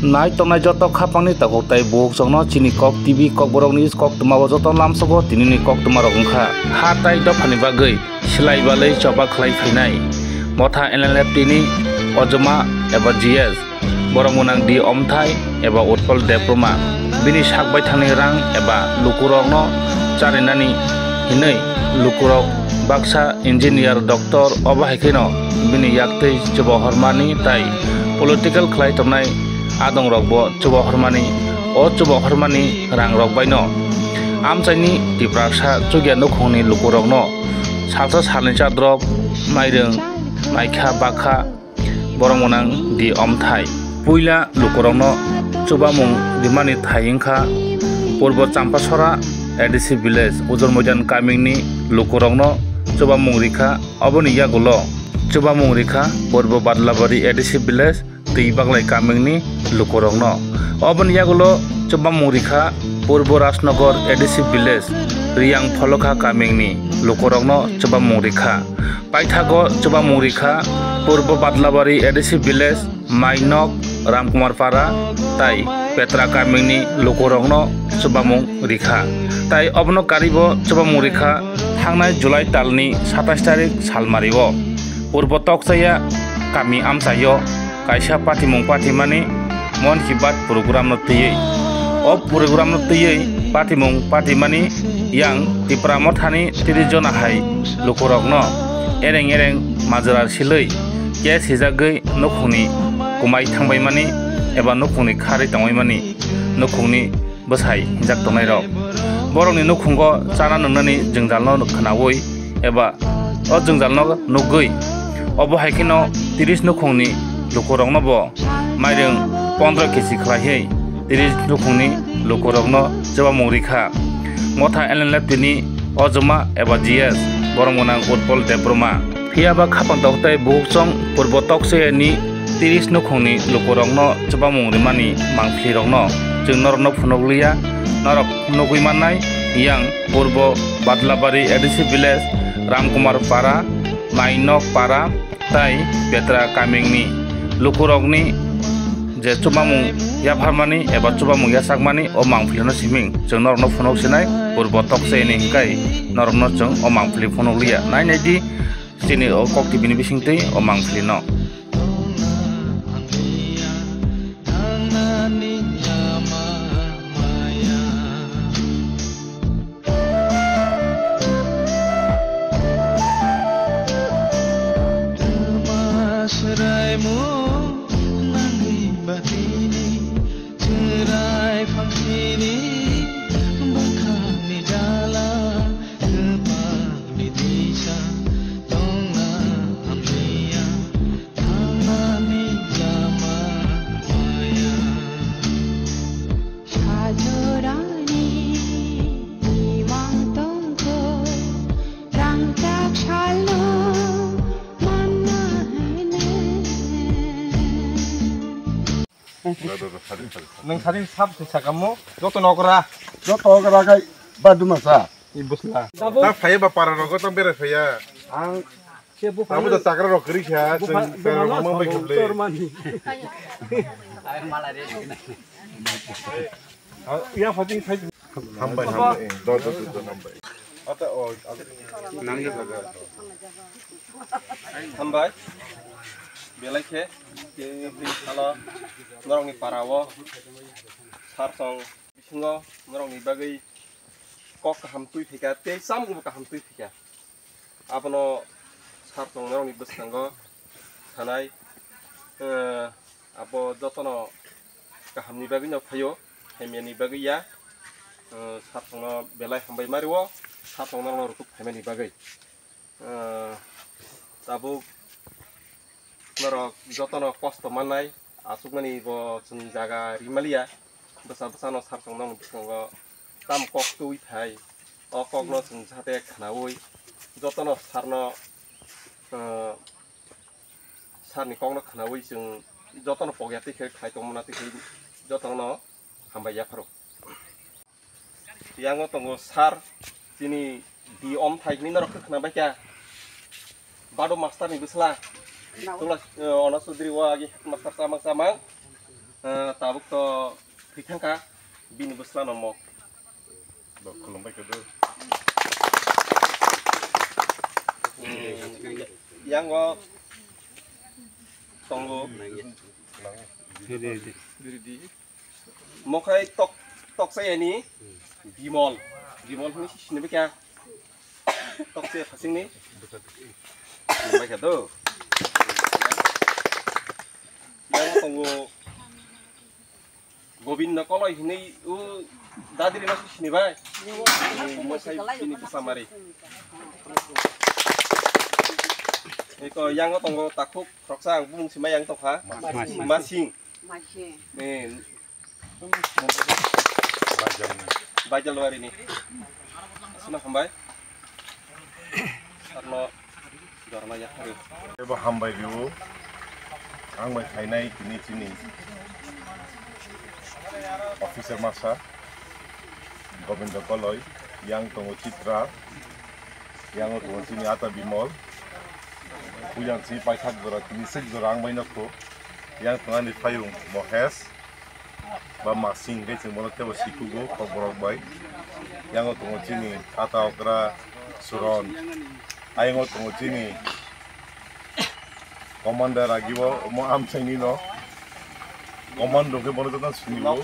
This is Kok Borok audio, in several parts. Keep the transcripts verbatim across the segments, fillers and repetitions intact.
Nai tongnai joto khapangni takhuk tai bukhuk chokno chini Kok T V Kokborok News koktwma o joto lamsogo tinini koktwma rok wngkha. Ha tai dophani bagwi silai balwi choba khlai phainai. Motha N L F T ni Ojoma eba G S, borok mwnang D Omthai eba Utpal Debbarma. Bini sak baithangni rang eba lukurokno charinani hinwi lukurok baksa engineer, doctor, obo hai kheno bini yaktwi chuba hormani tai political khlai tongnai adongrokbo chuba hormani, o chuba hormani rangrok baino amchaini Tiprasa chukya nukhungni lukurokno salsa salni chadrop, mairwng, maikha, bakha, borok mwnang D Omthai. Puila lukurokno chubamung rimani thai wngkha Purbo Champasora A D C village, Ujor Moidan kamingni lukurokno chubamung rikha. Oboni yagulo chubamung rikha Purbo Badlabari A D C village, Twi Baglai kamingni lukurokno. Oboni yagulo chubamung rikha Purbo Rajnagar A D C village, Riyang Pholokha kamingni lukurokno chubamung rikha. Paithago chubamung rikha Purbo Badlabari A D C village, Mainok, Ramkumar Para tai Petra kamingni lukurokno chubamung rikha. Tai obono karibo chubamung rikha thangnai July talni satais tarik salmario Purbo Tokchaya kami amchaio kaisa patimung patimani Mon Ki Baat program no twiwi. O program no twiwi patimung patimani yang Tipra Mothani tris jona hai lukurokno ereng ereng majra silwi case hijagwi nukhungni kumai thangbaimani eba nukhungni kharwi tongbaimani nukhungni bwsai hinjak tongnairok. Borokni nukhungo chana nwngnani jwngjalno khwnaui eba o jwngjalno nugwi, obo hai kheno tris nukhungni lukurokno bo mairwng pondro kg khlaiwi tris nukhungni lukurokno chubamung rikha. Motha N L F T ni Ojoma eba G S, borok mwnang Utpal Debbarma. Phiya ba khapang tok tei bukhukchong Purbo Tokchaya ni tris nukhungni lukurokno chubamung rimani mangphlirokno chwng norokno phunukliya, norok nugwi mannai yang Purbo Badlabari A D C village, Ramkumar Para, Mainok Para tai Petra kamingni lukurokni je chubamung yapharmani eba chubamung yachakmani o mangphlino siming chwng norokno phunuk sinai Purbo Tokchayani hwnkhe norokno chwng o mangphli phunukliya. Nai nai di chini o Kok T V ni bisingtwi o mangphlino. Swraimo nangni batini chwrai phangsini bwkhakni jala kwpangni twisa tongna hamliya thangnani lama maya. Sajorani imang tongkho, rangchak salno manna hene. Nwng sari sab se sakamo, joto nokra. Joto nokra kai baduma sa. I busla. Ta phaiya ba para rogo ta bere phaiya. Ang Abo da chakra rok kwrwi kha, chwng chwng rok mang bai khablai. Yang phating phai. Hambai, hambai. Do, do, do, do, hambai. Ata o, ata. Hambai. Belai khe, ke, ke, salo, norokni para o, sar song, bisingo, norokni bagwi, kok kaham twi phika, tei chamungbo kaham twi phika. Abono sar tongnairokni bwskango thanai, eh, abo jotono kahamni bagwino phaio, hamyani bagwi ya. Eh, sar tongno belai hambai ma rwo, sar tongno rutuk phaimani bagwi. Eh, tabuk norok jotono kosto mannai, aswkmani bo chwng jaga rimaliya, bwsa bwsano sar tongno bwskango tam kok twi thai, o kokno chwng jahate khwnaui jotono sarno, eh, sarni kokno khwnaui chwng jotono pokya twi khe khai tongmana twi khe jotono hambai yapharo. Yango tongo sir, chini di om thai hwnwi norok khe khna bai kha. Bado master ni bwsla. Tula, eh, Ona Chaudhary o agi headmaster chamang chamang. Ah, tabuk to thwi thangkha bini bwsla no mo. Bo khulumbai khe do. Yango tongo. Mokhai tok, toksa yani Bimol. Bimol hwnwi sini bikha. Toksa phasingni. Sini bikha do. Yango tongo. Gobindo Koloi hinwi o dadiri no sini bai. Ni mosai bini bwsa mari. Eko yango tongo takhuk khoroksa ang bumung sima yang tongkha. Masing. Masing. Masing. Eh. Bajalwari ni. Asuna hambai. Sarno jorna yakhari. Ebo hambai rio. Ang bai khainai tini chini officer masa Gobindo Koloi, yang tongo Chitra, yang tongo chini ata Bimol. Puyan si paithak jora, tini sik jora ang bai nokho. Yang tongo ani phayung Mohesh. Ba Masing hingke chwng bono tebo sikugo kokborok bai. Yango tongo chini ata okra Suron. Ayongo tongo chini commander agibo omo amchaini no. Commando khe bono joto sinibo.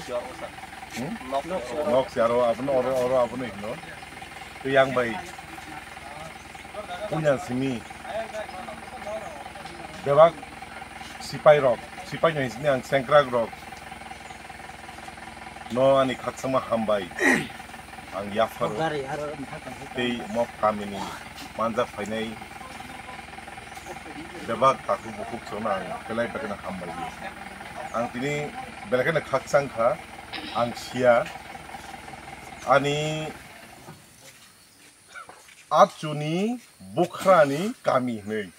Hmm? Nok si aro abono oro oro abono hino. Tei yang bai punya simi bebak sipai rok, sipai no hisni ang sengkrak rok. No ani khaksama hambai ang yapharo tei mo kamini manjak phainai bebak takhuk bukhuk chwngno ang belai belai no hambai. Ang tini belai kheno khakchang kha, ang sia ani Achuni bukhrani kami hinwi.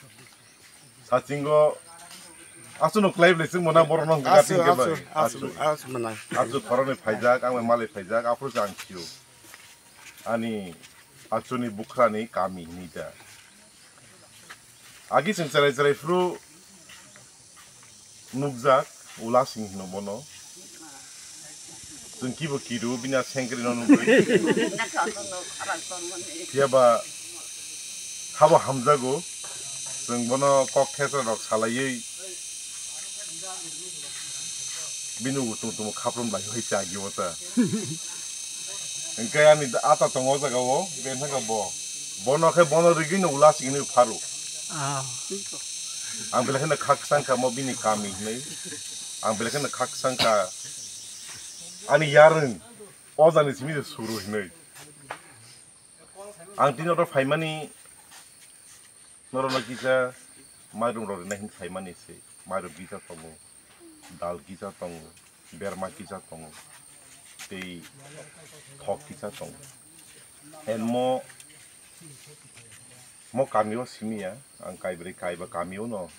Sachingo achuno kwlai bwlai chwng mona borok no hwnkha Achu, gatwi hwnkhe achu, bai. Achu, Achu. Achu mwnai. Achu khoroknwi phaijak, ang bai malai phaijak, aphuru se ang sio. Ani achuni bukhrani kami hinwi da. Agi chwng cherai cherai phuru nukjak, Ulasing hino bono. Chwng kibo kiru, bini a sengkri no nugwi. Phiya ba habo hamjago, chwng bono kok thesra rok salaiwi bini utung tumo khaprum lai hoi cha agi wata. Hingke ani ata tongo o jaga o, bini thangka bo. Bono khe bono rigwi no Ulasing hinwi pharo. Ah. Ang belai kheno khakchang kha mo bini kami hinwi. Ang belai kheno khakchang kha ani yarwng o jani simi je suru hinwi. Ang tini oro phaimani norokno kisa mairum rok rina hin phaimani se. Mairum kisa tongo, dal kisa tongo, berma kisa tongo, tei thok kisa tongo. And mo, mo kami o simi ya, ang kaibrwi kaiba kami o no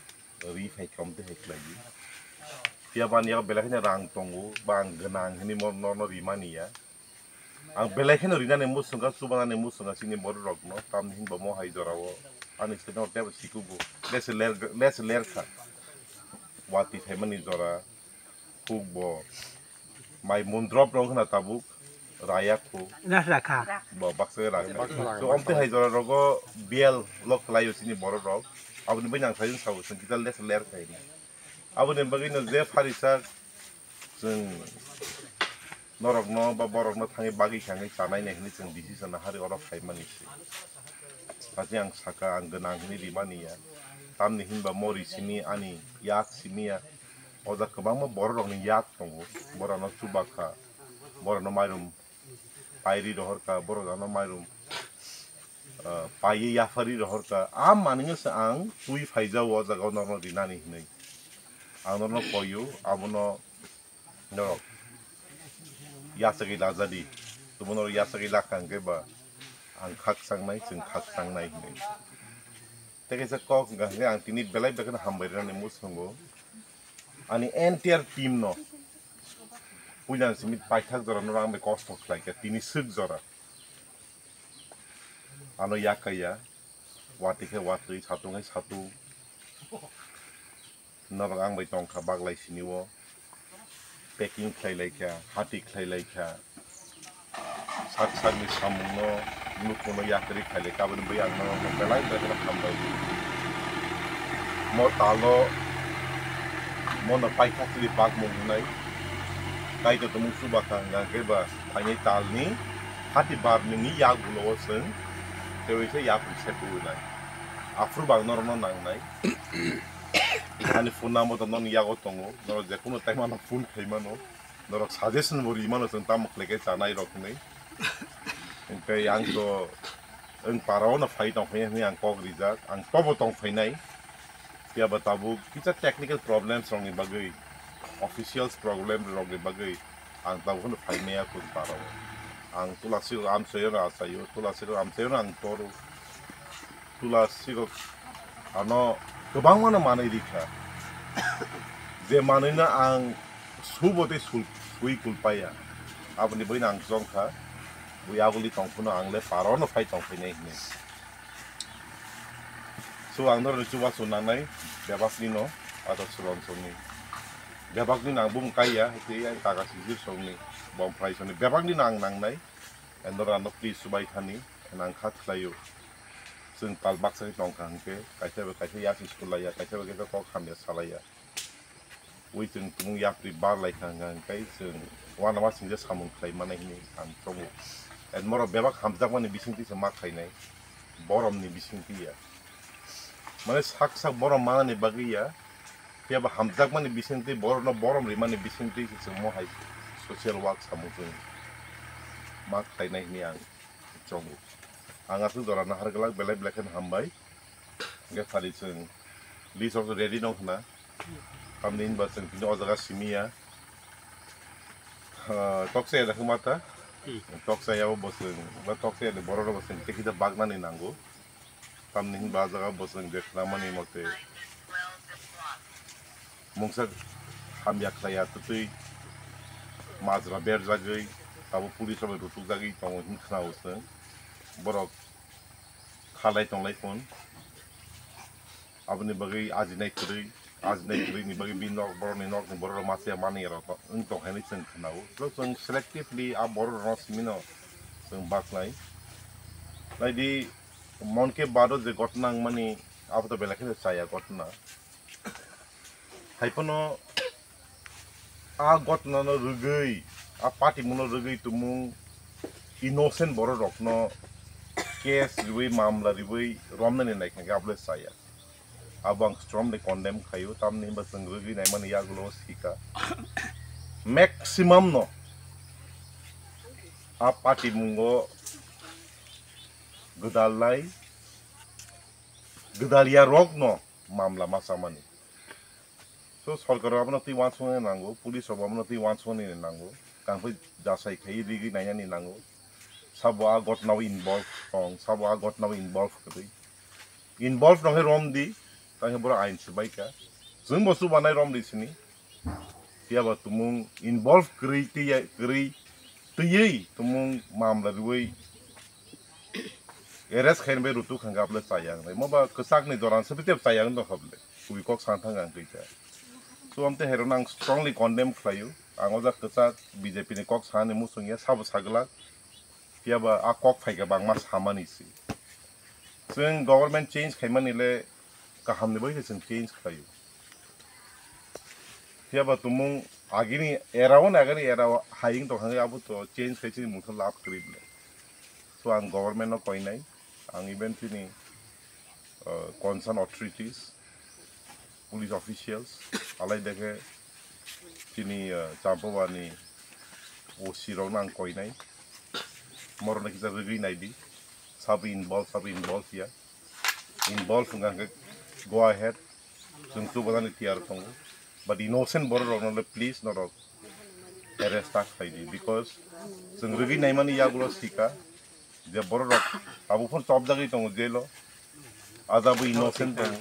ri phai kha, omo twi hai khlai di. Phiya bani yago belai kheno rang tongo, ba ang gwnang hinwi mo norno rimani ya. Ang belai kheno rinani muchungo, chubanani muchungo chini borok rokno, tamni hinba mo hai jorao ani side no tebo sikugo, lese ler, lese ler kha. Watwi phaimani jora, huk bo, mai mundrop rok hwna tabuk, raya khu. Ras rakha. Bo baksa rakha. Baksa rakha. So, omtwi hai jora rogo biyal lok khlaio chini borok rok, aboni bai nang sai sao, chwng kisa lese ler khai. Aboni bagwi no je pharijak chwng norokno ba borokno thangwi bagwi thangwi chanai nai hinwi chwng decision nahari oro phaimani se. Hachi ang saka ang gwnang hinwi rimani ya. Tamni hinba mori simi ani yak simi ya. Oja kwbangma borok rokni yak tongo. Borokno chubakha. Borokno mairum pairi rohorka, borok ano mairum, ah, paiwi yaphari rohorka. A manwino se ang twi phaijao o jaga o norokno rinani hinwi. Ang norokno koio, abono norok yachagwi lajadi. Tumo norok yachagwi lakha hwnkhe ba ang khakchangnai, chwng khakchangnai hinwi. Tei kaisa kok hwnkha hwnkhe ang tini belai belai kheno hambai rwnani muchungo. Ani entire team no puila simi paithak jora no ang bai kosto khlai kha tini swk jora. Ano yak kaya, watwi khe watwi, satung khe satung. Norok ang bai tong kha baglai sini o. packing khlai lai kha, hati khlai lai kha, sak sakni samungno, nukungno yakarwi khlai lai kha, aboni bagwi ang nono belai belai kheno hambai. Mo talo, mono paikha chili bakmung hwnwi, Kaitor tongmung chubakhang hwnkhe ba phainai talni hati bar nini yagulo o chwng tei waisa yakung se kuinai. Aphuru bang norokno nangnai. Ani phone number to noni yago tongo, norok jekunu taimano phone khaimano, norok suggestion bo rimano chwng tamo khlai khe chanai rok hinwi. Hwnkhe ang to wng parao no phai tong phai hwnwi ang kok rijak, ang tobo tong phainai. Phiya ba tabuk kisa technical problems rokni bagwi, officials problem rokni bagwi ang tabuk phano phai maya kung parao. Ang Tulasi amchaio no achaio, Tulasi amchaio no ang toro. Tulasi rok ano kwbangma no manwi rikha. Je manwi no ang subo tei sul-, sui kulpaya. Aboni bagwi no ang chongkha. Bui aguli tong phano ang le parao no phai tong phainai hinwi. So ang norokni chubachu nangnai bebakni no, ata Chwrangsongni. Bebakni no ang bumung kaiya, tei ang kaka sijir songni, bom phai songni, bebakni no ang nangnai. Ang norok ano please chubai thani, ang kha khlaio. Chwng tal baksa khe tongkha hwnkhe, kaisa bai kaisa yasi sulaiya, kaisa bai kaisa kok hamya salaiya. Ui chwng tumung yapri bar lai kha hwnkha hwnkhe chwng uanama singje samung khlai mani hinwi ang tongo. And morok bebak hamjakmani bisingtwi se ma khlainai, boromni bisingtwi ya. Mane sak sak borom manani bagwi ya, phiya ba hamjakmani bisingtwi borokno borom rimani bisingtwi se chwng mo hai social work samung chwng ma khlainai hinwi ang tongo. Ang aswk jora nahar glak belai belai khe hambai. Hwnkhe phari chwng list rok ready no khna. Tamni hinba chwng tini o jaga simi ya. Ah, toksa ya da khma ta. Hmm. Toksa ya bo chwng, ba toksa ya ni borok rok bo chwng tei kisa baknani nango. Tamni hinba a jaga bo chwng je khnamani mote mungsa hamya khlaiya twtwi majra berjagwi abo police rok bai rutukjagwi tongo hin khna o chwng. Borok khalai tonglai phun. Aboni bagwi ajinai kwrwi, ajinai kwrwini bagwi bini nok, borokni nokni borok rok masiya mani rok wng tong hinwi chwng khna-o. Tei chwng selectively a borok rokno simi no chwng baknai. Naidi, Mon Ki Baat o je ghotna wngmani, abo to belai kheno chaya ghotna. Hai phano a ghotna no rwgwi, a patimungno rwgwi tumung innocent borok rokno case riwi, mamla riwi romnani nai khe abo le chaya. Abo ang strongly condemn khaio, tamni hinba chwng rwgwi naimani yagulo sika. Maximum no a patimungo gwdalnai, gwdalya rokno mamla ma chamani. So, sorkar abono twi uansuknani nango, police rok abono twi uansuknani nango, tangphai jasai khai rigi nainani nango. Sabo a ghotnao involve tong, sabo a ghotnao involve kwrwi. Involve no hai romdi, tangkhe borok ain swbaikha. Chwngbo chubanai romdi sini. Phiya ba tumung involve kwrwi twi, kwrwi twiwi tumung mamla riwi arrest khaina bai rutuk kha hwnkhe abo le chaya wngnai. Mo ba kwchakni jora se tei chaya wng tongkha bwle. Kubui kok sana thang ang twi kha. So, amte hai rokno ang strongly condemn khlaio. Ang o jak kwchak B J P ni kok sanani muchung ya, sabo saglak. Phiya ba a kok phaikha bangma samani se. Chwng government change khaimani le kahamni bai se chwng change khlaio. Phiya ba tumung agini era o, agini era o hayung tong hangwi abo to change khai chini mungsa lab kwrwi bwle. So ang government no koinai, ang even chini, uh, concern authorities, police officials, alai dekhe chini, uh, Champawani O C rokno ang koinai. Morokno kisa rwgwi naidi. Sabo involve, sabo involve ya. Involve wngkha hwnkhe go ahead. Chwng chubanani tiyar tongo. But innocent borok rokno le please norok arrest ta khlaidi, because chwng rwgwi naimani yagulo sika je borok rok abo phano chopjagwi tongo jail o. Ada bo innocent tongo.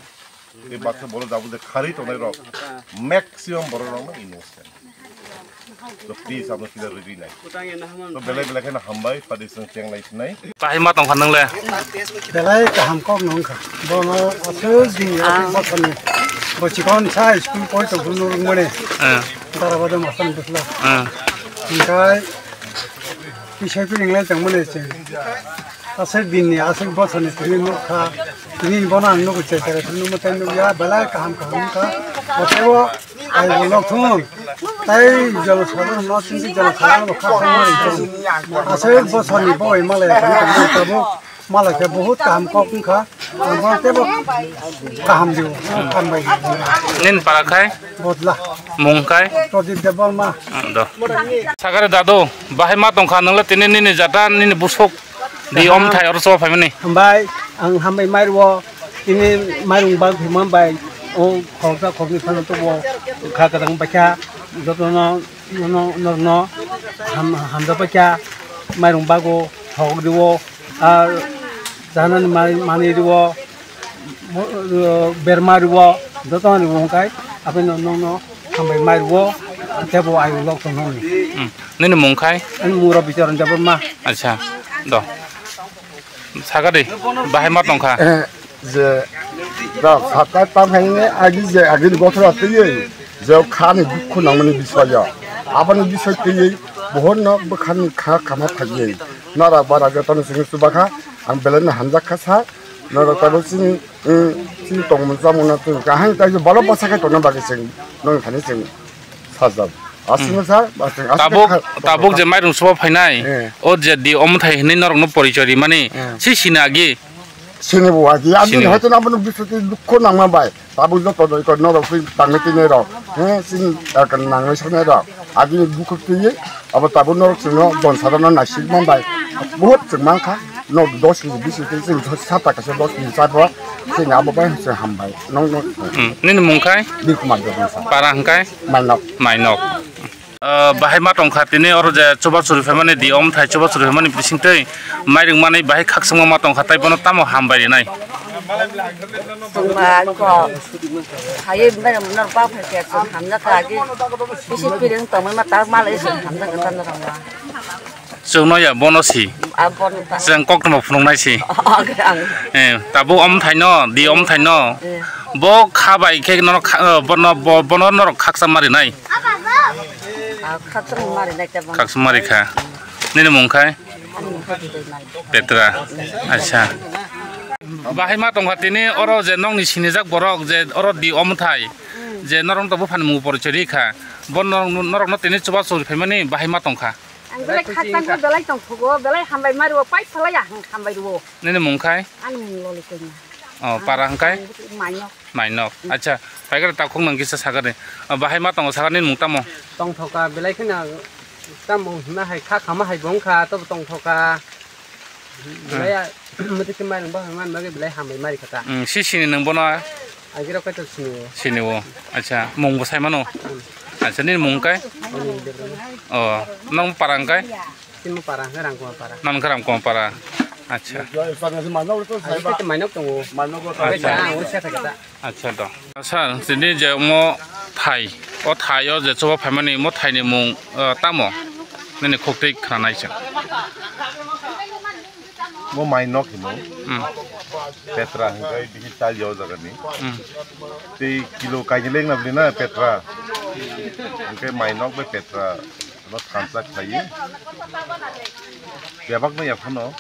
Tei baksa borok jabo je kharwi tongnai rok, maximum borok rokno innocent. So please, abo kisa rwgwi nai. To belai belai kheno hambai, padi chwng chenglai sinai. Kahima tongkha nwngle. Belai kaham kok no wngkha. Bono aswk dini aswk bosoni Bo chikon sa school poi tong phuru nurung mane. Ah. Dara bada masang dukla. Ah. Engkai kisai pi inglai tong mane cheng. Asai din ni asai bosor ni tini nuk kha. Tini bono ang nuk chai chai tini nuk tai nuk ya belai kaham kaham kha. Bo tebo ai bo lok thung. Tai jalo sadar no sing jalo sadar no kha kha mane cheng. Asai bosor ni boi malai tong tabo. Malai khe bahut kaham kok wngkha, ang bono teibo kaham di, hambai di. Nini para khai? Bodla. Mung khai? Pradip Debbarma. Do. Sagare dadu, bahai ma tongkha nwngle tini nini jata, nini busuk di om thai oro choba phaimani. Hambai, ang hambai mairwo, tini mairung bag phima bai, o khoroksa khoroknwi phano tubo kha kwdang baikha, jotono, nono, norno ham-, hamjak baikha, mairung bago thok diwo. Ar janani mai-, manwi rwo, mo-, rwo, berma rwo, joto rwo hwnkhai, aboni nokno hambai mai rwo, tebo ayuk lok tongthokni. Hmm. Nini mung khai? Ani mung rok Bicharan Debbarma. Acha, do. Sakadi, bahai ma tongkha? Eh, je, da, satai tam hai ne, agi je, agi ni gothora twiwi, je kha ni dukhu nangmani biswa ya. Aboni biswa twiwi, bohor no bwkha ni kha kama phaiwi. Nara bara joto ni sini subakha, ang belai no hamjak kha sa, nara tabo sini, mm, sini tongmung chamung na twi kahang tai je balo basa khai tongna bagwi sing, nong thani sing sajak. Asino sa, asino Tabuk, kha-, tabuk je mairung subo phainai, Eh. o je di omthai hinwi norokno porichoi rimani, Eh. si sini agi. Sini bo agi, agi Sini. hoito nabano biswti dukho nangma bai. Tabuk joto doi kor norok twi tangwi tini rok. He, sini, ah, nangwi sanai rok. Agi dukho twi, abo tabuk norok sino don sadano naisik man bai. Bahut chwng mankha. Nok dos kg, bis kg, sini sata kaisa dos kg chabo. Sini abo bai se hambai. Nong, nong. Hmm. Nini mung khai? Birkumar Debbarma. Para hwnkhe? Mainok. Mainok. Ah, bahai ma tongkha tini oro je chubachu riphaimani di omthai chubachu riphaimani bisingtwi mairung manwi bahai khakchangma ma tongkha tei bono tamo hambai rinai. Chwngba kok haywi bai norok bak phai khe chwng hamjakha agi bisi piring tongmani ma tak malai chwng hamjakha tamo rwngma. Chwngno ya bono si. Abono ta. Chwng koktwma phunuknai si. Oke, ang. Eh, tabuk omthai no, di omthai no. Eh. Bo kha bai khe norok kha-, eh, bono, bo-, bono norok khaksa marinai. Ah, khaksa marinai ta bono. Khaksa mari kha. Nini mung khai? Ani mung khai Didoi Mari. Petra. Acha. Bahai ma tongkha tini oro je nokni sinijak borok je oro di omthai. Je norok to buphani mung porichoi ri kha. Bo norok, norokno tini chubachu riphaimani bahai ma tongkha. Ang belai khakchangma belai tongthogo, belai hambai ma rwo, pai phalai ang hambai rwo. Nini mung khai? Ani mung Loli Koima. Oh, para hwnkhe? Ang Mainok. Mainok. Acha, paikar takhuk nang kisa sakani. Oh, bahai ma tongo sakani mung tamo? Tongthoka belai kheno tamo hima hai kha khama hai bong kha, tobo tongthoka. Belai a, muti khe mairung bahai man bagwi belai hambai mari kha ta. Hmm, si sini nang bono? Agirok kaitor sini o. Sini o. Acha, mung bo sai mano? Hmm. Acha, nini mung kai? Ani Debbarma. Oh, nang parang kai? Timo para, hwnkhe Rangkoma para. Nang hwnkhe Rangkoma para. Acha. Agirok kaitor mainok tongo. Acha. Ang uri sa thaka ta. Acha, do. Sir, tini je omo thai, o thai o je chuba phaimani, omo thai ni mung, ah, tamo? Nini khuk twi khna nai chwng. Bo mainok hino. Hmm. Petra hwnkhe bisi chali o jaga ni. Hmm. Tei kilo kainwi lengna bini na petra. Hwnkhe mainok bai petra. No thansa khlaiwi. Bebak no yaphano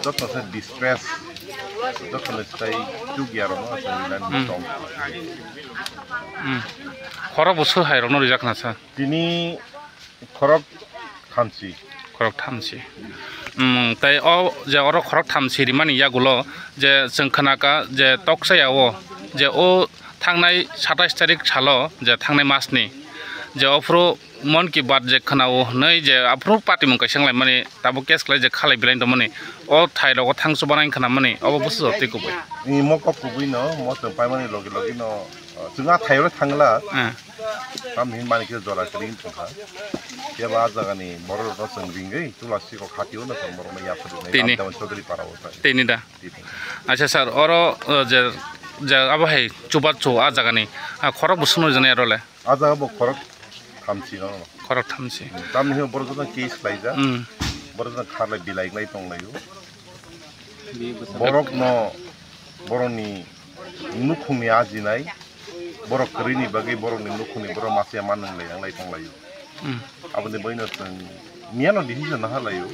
joto se distress, joto no sai chuk ya rok no asai rinani Hmm. tong. Hmm. Khorok bo su hai rok no rijak na sa. Tini khorok thamsi. Khorok thamsi. Hmm, tai o je oro khorok thamsi rimani yagulo je chwng khna kha je toksa ya o je o thangnai satais tarik salo je thangnai mas ni je ophuru Mon Ki Baat je khwnao hwnwi je aphuru patimung kaisa wnglaimani, tabuk case khlai je khalai belai tongmani, o thai rogo thang chubanai khwnamani, obo bwswk twi kubui. Ni mo kok kubui no, mo chwng paimani logi logi no, chwng a thai ro thangla. Eh. Tamni hinmani khe jora kwrwi wngkha. Phiya ba a jagani borok rokno chwng ringwi chwla sikok hatio no chwng borokno yapharwi nai Tini. Ramdewan Chaudhary para o thai. Tini da? Tini. Acha sir, oro, uh, je, je abo hai chubachu a jagani, ah, khorok bwswk no rijani aro le? A jaga bo khorok thamsi no. Khorok thamsi. Tamni hino borok joto case khlaijak. Hmm. Borok joto kharlai bilai wngwi tonglaio. Borok no, borokni nukhungni ajinai, Borok kwrwini bagwi borokni nukhungni borok masiya manwng lai, ang lai tong laio. Hmm. Aboni bagwino chwng miyano decision naha laio.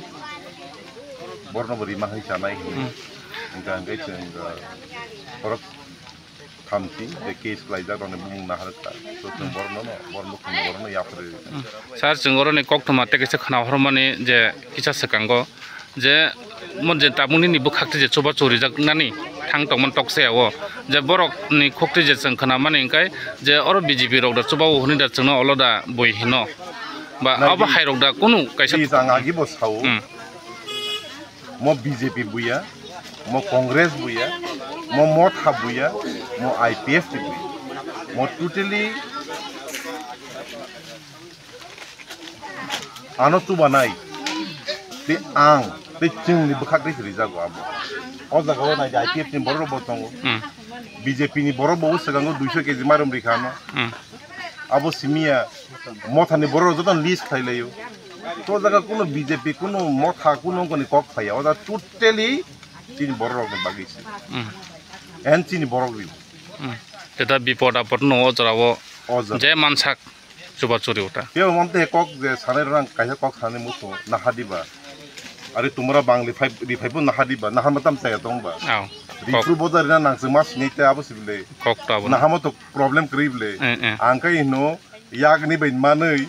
Borokno bo rima hai chanai hinwi. Hmm. Hingkha hingkhe chwng, uh, borok thamchi, tei case khlaijak rokni bumung naharwkha. So, chwng borokno, borokno, borokno yapharwi. Hmm. Sir, chwng oroni koktwma tei kaisa khna hormani je kisa swkango je, mo je tabuk nini bwkhak twi je chubachu rijak nani thang tongmani toksa o, je borokni khuk twi je chwng khna mani hwnkhe je oro B J P rok da chuba o hwnwi da chwngno olo da bui hino. Ba abo hai rok da kunu kaisa. Please, ang agi bo sao. Hmm. Mo B J P buya, mo Congress buya, mo Motha buya, mo I P F T buya. Mo totally ano chubanai. Tei ang, tei chwngni bwkhak tei rijago abo. O jaga o nai I P F T ni borok rok bo tongo. Hmm. B J P ni borok bo swkango duiso K G mairum rikha ano. Hmm. Abo simiya Motha ni borok rok joto list khlai laio. To jaga kuno B J P, kuno Motha, kuno wngkoni kok phaiya. O jaga totally chini borok rokni bagwi se. Hmm. En chini borok ri. Hmm. Teta bipod apod no o jora o. O jora. Je mansak chuba churi uta. Tei omo tei kok je sanai rang kaisa kok sanai musu naha diba. Ari tumra bang rifai, rifai bo naha diba. Naha matam chaya tong ba. Aw. Rifru boda rina nang chuma sinai te abo sibile. Kok to abo. Naha mo to problem kri bile. Eh, eh. Ang kai hino yak ni bai manui.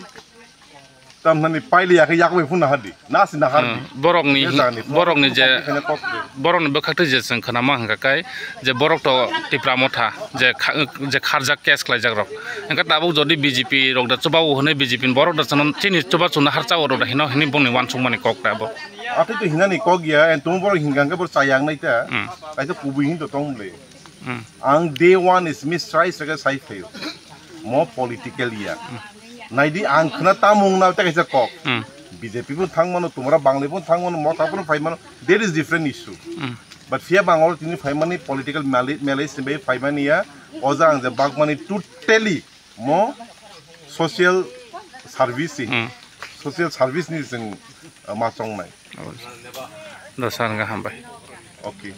Tamnani paili yakhe yak bai phun naha di. Nasi naha di. Hmm, borokni, borokni je, borokni bwkhak twi je chwng khwnama hwnkha kai je borok to Tipra Motha je kha-, je kharjak case khlaijak rok. Hwnkhe tabuk jodi B J P rok da chuba o hwnwi B J P ni borok da chwng chini chuba chuna har cha o rok da hino hwnwi bongni uansukmani kok da bo. Atwi to hinani kok ya, en tumo borok hinka hwnkhe borok chayang nai ta. Hmm. Kaisa kubui hin to tong le. Hmm. Ang day one is miss try saka sai phayo. Mo political ya. Hmm. Naidi ang khna tamung na ta kaisa kok. Hmm. B J P bo thang mano, tumra Bangla bo thang mano, Motha bo phai mano. There is different issue. Hmm. But phiya Bangla tini phai mani political mali-, malice ni bai phai mani ya. Oja ang je bak mani totally mo social service, hmm, social service ni jeng, uh, ma chong nai. Dosa hwnkha hambai. Okay.